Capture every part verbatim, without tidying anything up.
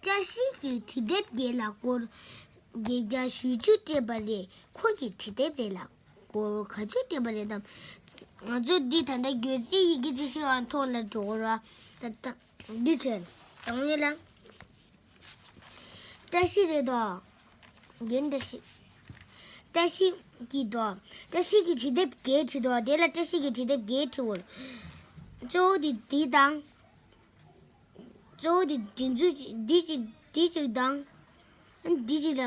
བཀྲ་ཤིས་ཀྱིས་བྲིས་དེབ་བརྒྱད་ལ་སྒོར་བརྒྱད་བརྒྱ་བཞི་བཅུ་སྤྲད་པ་རེད། ཁོ་གིས་བྲིས་དེབ་དེ་ལ་སྒོར་ག་ཚོད་སྤྲད་པ་རེད་དམ། ང་ཚོ་འདི་ད་ལྟ་བརྗོད་ཚིག་ཡི་གེ་ཅི་ཞིག་ཨ་ཐོག་ལ་འགྲོ་གི་ར། ད་ད་འདི་བྱས་དང་ཡིན་ལ། བཀྲ་ཤིས་རེད་དོ། རྒན་བཀྲ་ཤིས། བཀྲ་ཤིས་ཀྱིས་དོ། བཀྲ་ཤིས་ཀྱིས་བྲིས་དེབ་བརྒྱད་བྲིས་དོ། དེ་ལ་བཀྲ་ཤིས་ཀྱིས་བྲིས་དེབ་བརྒྱད་བྲིས་འོང་། གཙོ་བོ་དེ་འདི་དང་། གཙོ་བོ་དེ་འདི་ཚོ་འདི་གཅིག་འདི་གཅིག་དང་། འདི་གཅིག་ལ་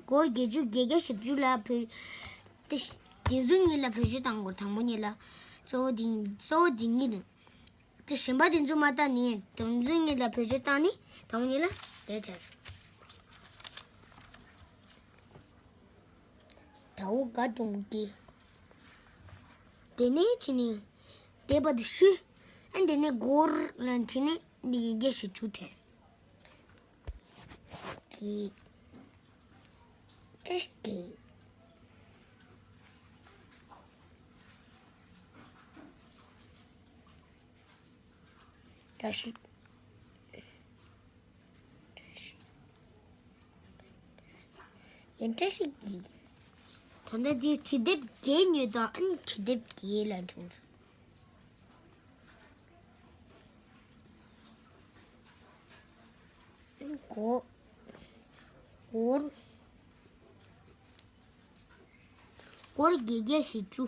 སྒོར་བརྒྱད་ཅུ་བརྒྱད་བརྒྱ་བཞི་བཅུ་ལ་བེད། དེ་དེ་ཚོ་གཉིས་ལ་བེད་སྤྱོད་བཏང་དགོས། དང་པོ་གཉིས་ལ། གཙོ་བོ་དེ་གཙོ་བོ་དེ་གཉིས་རེད། དེ་གཞན་པ་དེ་ཚོ་མ་བཏང་ནས་དེ་ཚོ་གཉིས་ལ་བེད་སྤྱོད་བཏང་ནས་དང་པོ་གཉིས་ལ་དེ་བྱས། ད་འོ་ག་གཏོང་གི། དེ་ནས་ཕྱིན་ནས་དེ་བར་དུ་ཤི། ཨ་དེ་ནས་སྒོར་ལ་ཕྱིན་ནས་འདི་ཡི་གེ་ཞིག་བཅུག་བྲལ། གི། ཏེ་ཤི་གི། ཏེ་ཤི། ཡིན་ཏེ་ཤི་གི། ད་ལྟ་འདི་བྲིས་དེབ་བརྒྱད་ཉོས་དང་ཨ་ནི་བྲིས་དེབ་བརྒྱད་ལ་འགྲོ། སྒོར། སྒོར། སྒོར་བརྒྱད་བརྒྱ་བཞི་བཅུ།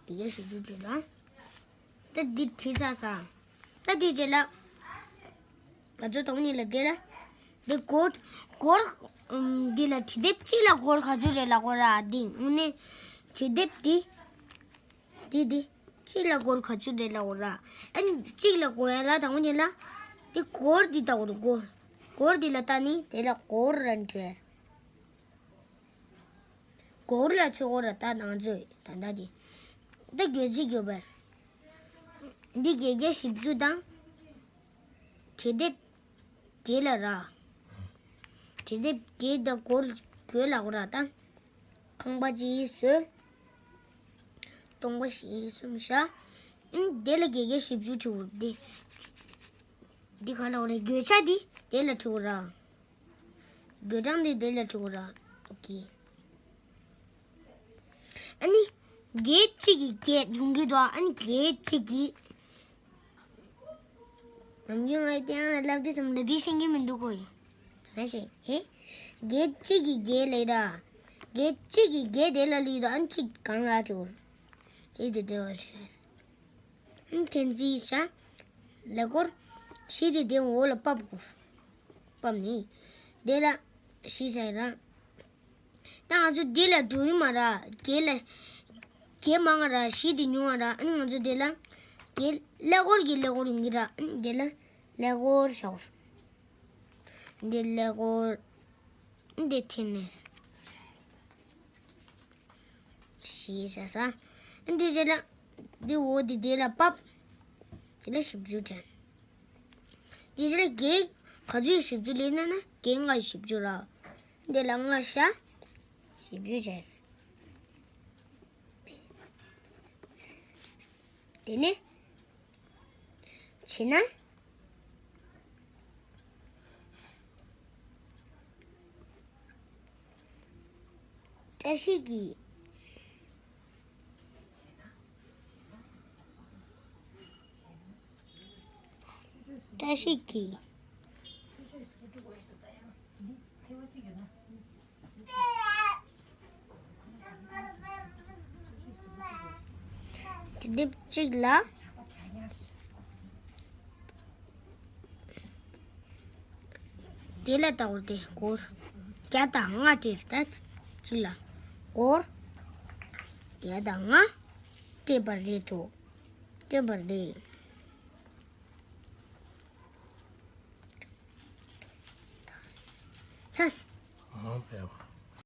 བརྒྱད་བརྒྱ་བཞི་བཅུ་བྲིས་ལ། ད་འདི་བྲིས་ཚར་ས། ད་འདི་རྗེས་ལ། ང་ཚོ་དང་པོ་ཉིད་ལ་འདི་ལ། འདི་སྒོར། སྒོར། ཨམ། འདི་ལ་བྲིས་དེབ་གཅིག་ལ་སྒོར་ག་ཚོད་རེད་ལབ་དགོས་ར་འདི་དངོས་གནས། བྲིས་དེབ་འདི། འདི་འདི། གཅིག་ལ་སྒོར་ག་ཚོད་རེད་ལབ་དགོས་ར། ཨ་ནི་གཅིག་ལ་སྒོར་ཡ་ལ་དང་པོ་ཉིད་ལ། འདི་སྒོར་འདི་ལྟ་བུ་རེད་སྒོར། སྒོར་འདི་ལ་ལྟ་ནི་དེ་ལ་སྒོར་ར་འདྲེ། སྒོར་ལ་ཆོས་སྒོར་ལ་ལྟ་ནང་ཚོས་ད་ལྟ་དེ། ད་བརྗོད་ཚིག་བརྗོད་པར། འདི་བརྒྱད་བརྒྱ་བཞི་བཅུ་དང་། བྲིས་དེབ་བརྒྱད་ལ་ར། བྲིས་དེབ་བརྒྱད་དང་སྒོར་བརྒྱད་ལ་སྒོར་ལ་ལྟ། ཁང་པ་གཅིག་བཟོས། སྟོང་པ་ཞིག་གསུམ་བཞག་ཨུམ། དེ་ལ་བརྒྱད་བརྒྱ་བཞི་བཅུ་བྲིས་འོ་དེ། འདི་ག་ལ་འོ་རེད་བརྗོད་བྱ་འདི་དེ་ལ་བྲིས་འོ་ར། བརྗོད་གྲངས་འདི་དེ་ལ་བྲིས་འོ་ར། ཨོ་ཀེ། ཨ་ནི། བརྒྱད་གཅིག་གིས་བརྒྱད་ཡོང་གི་འདུག་ཨ་ནི་བརྒྱད་གཅིག་གིས། ནམ་རྒྱུན་ང་ཡིས་ལབ་དུས་ཙམ་ལ་འདི་ཤེས་ཀྱི་མི་འདུག་གོ་ཡིན། རེད་ཤེས་ཧེ། བརྒྱད་གཅིག་གིས་བརྒྱད་ལབ་ར། བརྒྱད་གཅིག་གིས་བརྒྱད་དེ་ལ་ལུས་དང་ཨ་ནི་གཅིག་གང་ལ་བྲིས་འོ། དེ་དེ་དེ་བ་བྲིས། ཨ་ནི་འཐེན་རྩིས་བྱ། ལ་སྐོར། བཞི་དེ་དེ་འོག་ལ་ཕབ་དགོས། ཕབ་ནི། དེ་ལ། བཞི་བྱ་ར། ད་ང་ཚོ་འདི་ལ་འགྲོ་ཡི་མ་ར། བརྒྱད་ལ། བརྒྱད་མང་ང་ར་བཞི་དེ་ཉུང་ང་ར། ཨ་ནི་ང་ཚོ་འདི་ལ། བརྒྱད་ཀླད་ཀོར་གྱི་ཀླད་ཀོར་ཡོང་གི་ར། ཨ་ནི་འདི་ལ་ཀླད་ཀོར་བྱའོ། འདི་ཀླད་ཀོར། འདི་འཐེན་ནས། བཞི་བྱ་ས། འདི་རྗེས་ལ། འདི་འོ་འདི་འདི་ལ་ཕབ། འདི་ལ་བཞི་བཅུ་འཐེན། འདི་རྗེས་ལ་བརྒྱད། ག་ཚོད་བཞི་བཅུ་ལེན་ན་ན་བརྒྱད་ལྔ་བཞི་བཅུ་ར། འདི་ལ་ལྔ་བྱ། བཞི་བཅུ་བྱས། དེ་ནས། བྱས་ན། བཀྲ་ཤིས་ཀྱིས། བཀྲ་ཤིས་ཀྱིས། དེ་དེབ་གཅིག་ལ། དེ་ལ་ལྟ་བུ་དེ་སྒོར་བརྒྱ་དང་ལྔ་སྤྲད་ད་གཅིག་ལ་སྒོར་བརྒྱ་དང་ལྔ་སྤྲད་པ་རེད་དོ། སྤྲད་པ་རེད། ཚ། ཨང་ཕེབས།